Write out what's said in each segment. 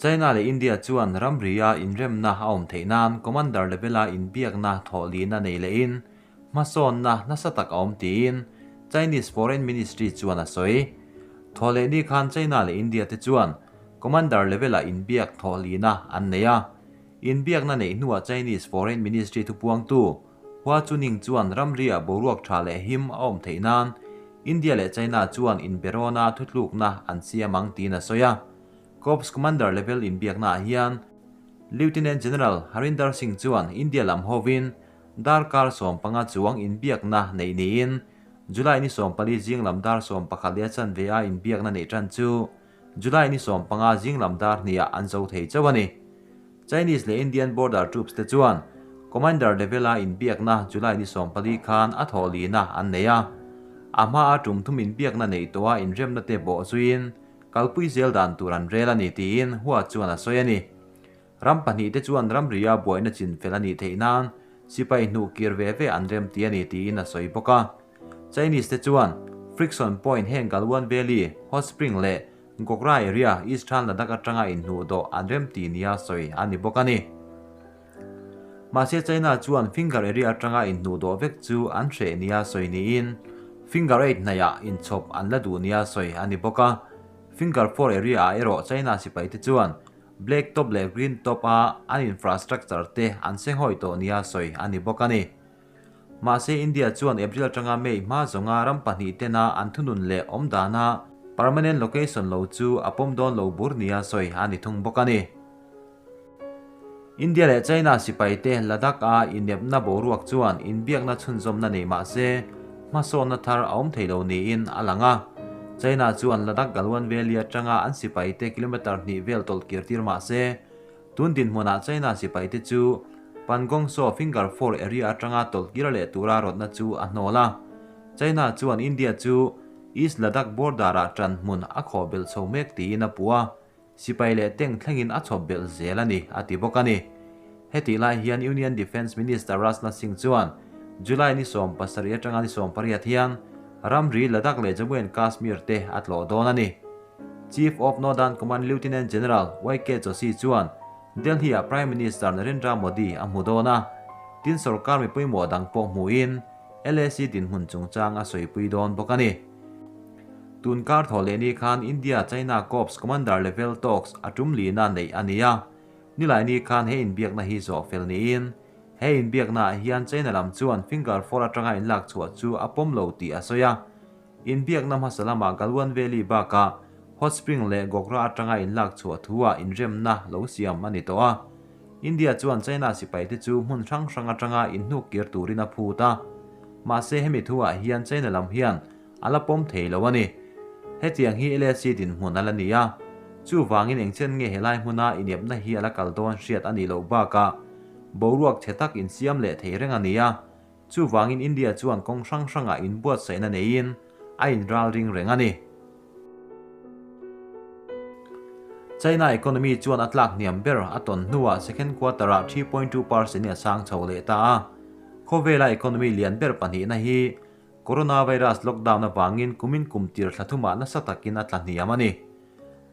China leh India chuan ramria inremna a awm theih nan commander level-a inbiakna thawhlihna nei lehin hmasawnna nasa tak a awm tiin Chinese Foreign Ministry chuan a sawi. Thawhlehni khan China leh India te chuan commander level-a inbiak thawhlihna an nei a. Inbiakna neih hnuah Chinese Foreign Ministry thupuangtu Hua Chunying chuan ramria boruak tha leh him a awm theih nan India leh China chuan inberawna thutlukna an siam ang tiin a sawi a. Corps Commander level inbiaknaah hian Lieutenant General Harinder Singh chuan India lam hovin darkar 15 chuang inbiakna neih niin July ni 14 zing lam dar 11 leh a chanve a inbiakna neih tan chu July ni 15 zing lam dar hniah an zo thei chauh a ni. Chinese leh Indian border troops te chuan Commander level a inbiakna July ni 14 khan a thawhlihna an nei a. A hmaa tum thum inbiakna neih tawha inremna te bawh zuiin kalpui zel dan tur an rel a ni tiin Hua chuan a sawi a ni. Ram pahnih te chuan ramria buaina chin fel a nih theih nan sipai hnuh kir ve ve an rem ti a ni tiin a sawi bawk a. Chinese te chuan Friction Point heng Galwan Valley, Hot Spring leh Gogra area, Eastern Ladakh atanga inhnuh dawh an rem ti nia sawi a ni bawk a ni. Mahse China chuan Finger area atanga inhnuh dawh vek chu an hreh nia sawi niin Finger 8 hnaihah inchhawp an la duh nia sawi a ni bawk a. Finger 4 area ah erawh China sipai te chuan Black Top leh Green Top a an infrastructure te an senghawi tawh nia sawi a ni bawk a ni. Mahse India chuan April atanga May hma zawnga ram pahnih tena an thunun leh awm dana permanent location lo chu a pawm dawn lo bur nia sawi a ni thung bawk a ni. India leh China sipai te Ladakh a inepna boruak chuan inbiakna chhunzawmna nei mahse hmasawnna thar a awm thei lo niin a lang a. China chuan Ladakh Galwan Valley atanga an sipai te kilometre hnih vel tawlh kir tir mahse tun dinhmunah China sipai te chu Pangong Tso Finger 4 area atanga tawlh kir leh tura rawtna chu a hnawl a. China chuan India chu East Ladakh border ah tan hmun a khawh belh chho mek tiin a puh a. Sipai leh tank thlengin a chhawp belh zel a ni, a ti bawk a ni. Hetih lai hian Union Defence Minister Rajnath Singh chuan July ni 17 atanga ni 18 hian ramri Ladakh leh Jammu and Kashmir te a tlawh dawn a ni. Chief of Northern Command Lieutenant General YK Joshi chuan Delhi-ah Prime Minister Narendra Modi a hmu dawn a, tin sorkar mi pawimawh dang pawh hmuhin LAC dinhmun chungchang a sawipui dawn bawk a ni. Tun kar thaw leh ni khan India China Corps Commander Level Talks a tum lina neih a ni a, nilai ni khan he inbiakna hi zawh fel niin he inbiakna ah hian China lam chuan Finger 4 atanga inlak chhuah chu a pawm lo tih a sawi a. Inbiakna hmasa lamah Galwan Valley bakah Hot Spring leh Gogra atanga inlak chhuah thu ah inremna lo siam a ni tawh a. India chuan China sipai te chu hmun hrang hrang atanga inhnuk kir turin a phut a. Mahse hemi thu ah hian China lam hian a la pawm thei lo a ni. Hetiang hi LAC dinhmun a la ni a, chuvangin engchen nge helai hmuna inepna hi a la kal dawn hriat a nih loh bakah boruak chhe tak insiam leh thei reng a ni a, chuvangin India chuan kawng hrang hrangah inbuatsaihna neiin a inral ring reng a ni. China economy chuan a tlak hniam ber a tawn hnuah second quarter-ah 3.2% in a sang chho leh ta a, khawvela economy lian ber pahnihna hi Coronavirus lockdown avangin kumin kum tir thla thumah nasa takin a tla hniam a ni.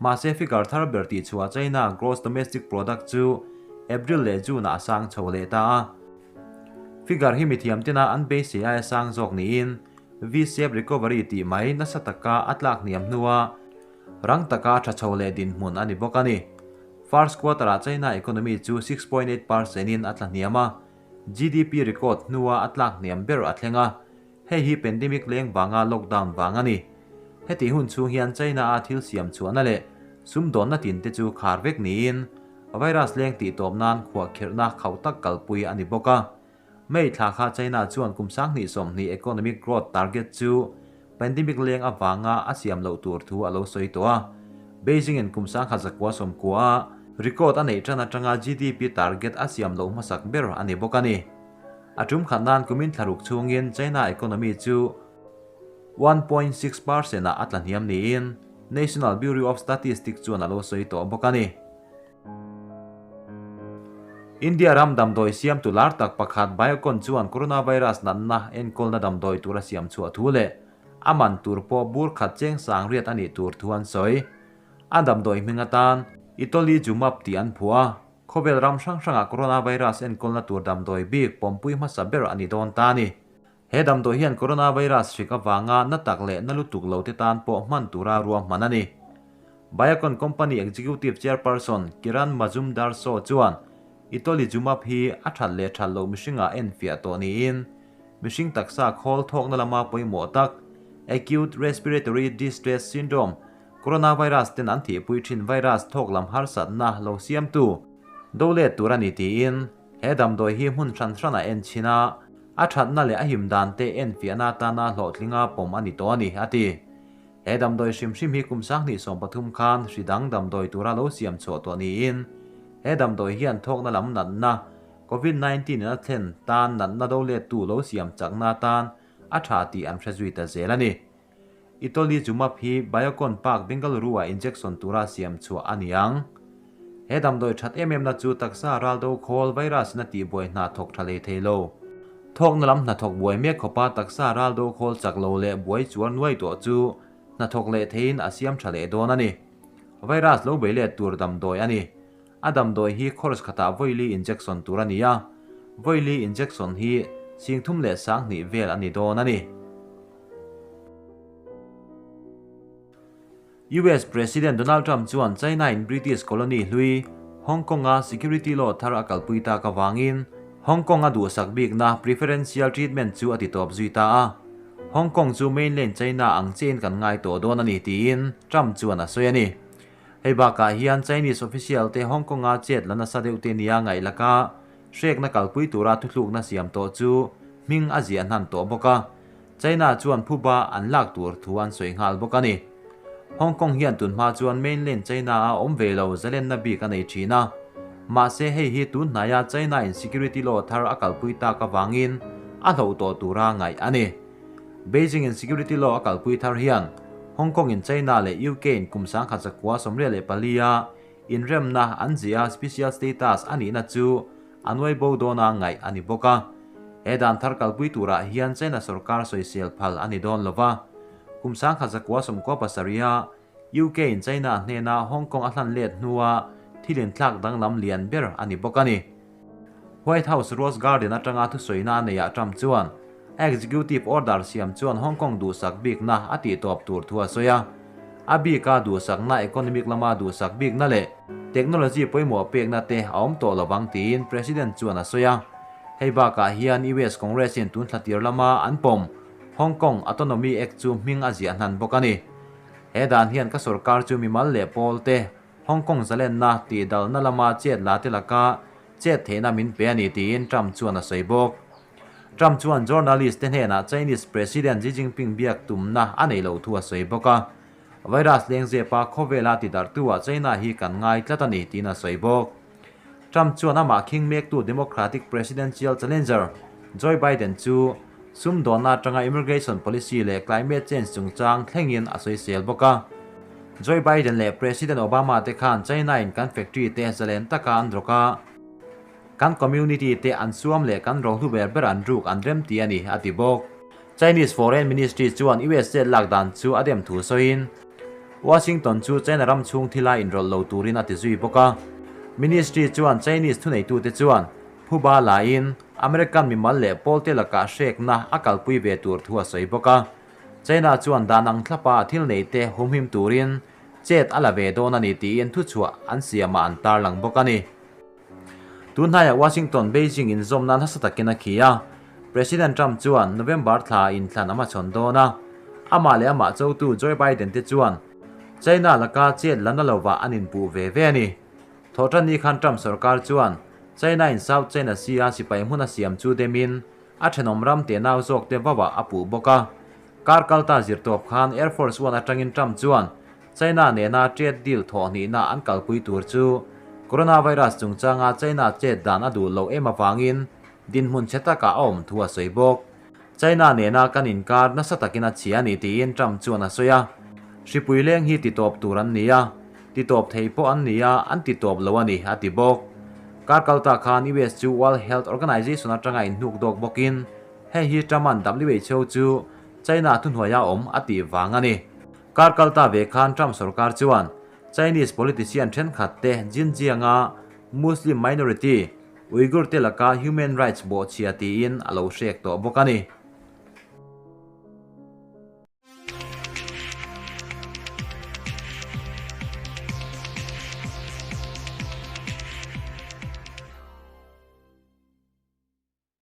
Mahse figure thar ber tih chhuah China gross domestic product chu April leh June-ah a sang chho leh ta a. Figure hi mithiam tina an beisei aia sang zawk niin V-shape recovery tih mai nasa taka a tlak hniam hnua rang taka tha chho leh dinhmun a ni bawk a ni. First quarter-ah China economy chu 6.8% in a tla hniam a. GDP record hnua a tlak hniam ber a thleng a, hei hi pandemic leng vanga lockdown vang a ni. Hetih hun chhung hian China-a thil siam chhuahna leh sumdawnna tin te chu khar vek niin virus leng tih tawp nan khuahkhirhna khauh tak kalpui a ni bawk a. May thla kha China chuan kum 2020 economic growth target chu pandemic leng avanga a siam loh tur thu a lo sawi tawh a. Beijing in kum 1990 a record a neih tan atanga GDP target a siam loh hmasak ber a ni bawk a ni. A tum khat nan kumin thlaruk chhungin China economy chu 1.6% ah a tla hniam niin National Bureau of Statistics chuan a lo sawi tawh bawk a ni. India ram damdawi siam tu lar tak pakhat Biocon chuan coronavirus natna enkawlna damdawi tur a siam chhuah thu leh a man tur pawh bur khat cheng sang riat a nih tur thu an sawi. A damdawi hming atan. Itolizumab tih an phuah a, khawvel ram hrang hrangah coronavirus enkawlna tur damdawi bik pawmpui hmasa ber a ni dawn ta a ni. He damdawi hian coronavirus hrik avanga na tak leh na lutuk lo te tan pawh hman tura ruahman a ni. Biocon Company Executive Chairperson Kiran Mazumdar-Shaw chuan Itolizumab hi a that leh that loh mihringah enfiah tawh niin mihring taksa khawl thawkna lama pawimawh tak Acute Respiratory Distress Syndrome, Coronavirus ten an thihpui thin virus thawk lam harsatna lo siamtu do let tur a ni tiin he damdawi hi hmun hran hran a en chhin a, a thatna leh a him dan te enfiahna atana hlawhtlinga pawm a ni tawh a ni, a ti. He damdawi hrim hrim hi kum 2013 khan hri dang damdawi tura lo siam chhuah tawh niin he damdawi hian thawkna lam natna Covid 19 in a thlen tan natna do lettu lo siam chakna atan a tha tih an hre zui ta zel a ni. Itolizumab hi Biocon Park Bengaluru-ah injection tura siam chhuah a ni ang. He damdawi that em emna chu taksa ral do khawl virus in a tihbuai hna thawk tha lei thei lo. Thawkna lam hnathawk buai mek khawpa taksa ral do khawl chak lo leh buai chuar nuai tawh chu hnathawk leh theiin a siam tha leh dawn a ni. Virus lo bei let tur damdawi a ni. A damdawi hi course khatah vawili injection tur a ni a, vawili injection hi 32,000 vel a ni dawn a ni. US President Donald Trump chuan China in British colony hlui Hong Kong-a security law thar a kalpui tak avangin Hong Kong a duhsak bikna preferential treatment chu a ti tawp zui ta a. Hong Kong chu mainland China ang chiahin kan ngai tawh dawn a ni tiin Trump chuan a sawi a ni. Hei bakah hian Chinese official te Hong Kong-a chet la nasa deuh te nia ngaih laka hrekna kalpui tura thuthlukna siam tawh chu hming a ziah hnan tawh bawk a. China chuan phuba an lak tur thu an sawi nghal bawk a ni. Hong Kong hian tunhma chuan mainland China-a awm ve lo zalenna bik a nei thin a. Mahse hei hi tun hnaia China in security law thar a kalpui tak avangin a hloh tawh tura ngaih a ni. Beijing in security law a kalpui thar hian Hong Kong in China leh UK in kum 1994 a inremna an ziah special status a nihna chu a nuai bo dawna ngaih a ni bawk a. He dan thar kalpui turah hian China sorkar sawisel phal a ni dawn lova. Kum 1997 a UK in China hnena Hong Kong a hlan let hnua thil inthlak danglam lian ber a ni bawk a ni. White House Rose Garden atanga thusawiina a neiah Trump chuan a executive order siam chuan Hong Kong duhsak bikna a tihtawp tur thu a sawi a. A bika duhsakna economic lama duhsak bikna leh technology pawimawh pekna te a awm tawh lovang tiin President chuan a sawi a. Hei bakah hian US Congress in tun thla tir lama an pawm Hong Kong Autonomy Act chu hming a ziah hnan bawk a ni. He dan hian ka sorkar chu mimal leh pawl te Hong Kong zalenna tih dalna lama chet la te laka chet theihna min pe a ni tiin Trump chuan a sawi bawk. Trump chuan journalist te hnenah Chinese President Xi Jinping biak tumna a nei loh thu a sawi bawk a. Virus lengzepa khawvela ti darhtu-ah China hi kan ngai tlat a ni tiin a sawi bawk. Trump chuan amah khing mektu Democratic presidential challenger Joe Biden chu sumdawnna atanga immigration policy leh climate change chungchang thlengin a sawisel bawk a. Joe Biden leh President Obama te khan China in kan factory te zalen taka an rawk a, kan community te an suam leh kan rohlu ber ber an ruk an rem ti a ni, a ti bawk. Chinese Foreign Ministry chuan US chet lak dan chu a dem thu sawiin, Washington chu China ram chhung thila inrawlh lo turin a ti zui bawk a. Ministry chuan Chinese thuneitute chuan phuba laiin American mimal leh pawlte lakah hrekna a kalpui ve tur thu a sawi bawk a. China chuan dan ang thlapa a thil neite humhim turin chet a la ve dawn a ni tiin thuchhuah an siamah an tarlang bawk a ni. Tunhnaiah Washington Beijing inzawmna nasa takin a khi a, President Trump chuan November thla inthlan a hmachhawn dawn a, amah leh amah chotu Joe Biden te chuan China laka chet la na lovah an inpuh ve ve a ni. Thawhtanni khan Trump sorkar chuan China in South China Sea a sipai hmun a siam chu demin a thenawm ram tenau zawk te vauah a puh bawk a. Kar kalta zirtawp khan Air Force One atangin Trump chuan China nena trade deal thawhhnihna an kalpui tur chu coronavirus chungchanga China chet dan a duh loh em avangin dinhmun chhe takah a awm thu a sawi bawk. China nena kan inkar nasa takin a chhia a ni tiin Trump chuan a sawi a. Hripui leng hi titawp tur an ni a, titawp thei pawh an ni a, an titawp lo a ni, a ti bawk. Kar kalta khan US chu World Health Organization atanga inhnuk dawk bawkin hei hi Trump-a'n WHO chu China thuhnuaia awm a tih vang a ni. Kar kalta ve khan Trump sorkar chuan Chinese politician thenkhat te Xinjiang-a Muslim minority Uyghur te laka human rights bawhchhia tiin a lo hrek tawh bawk a ni.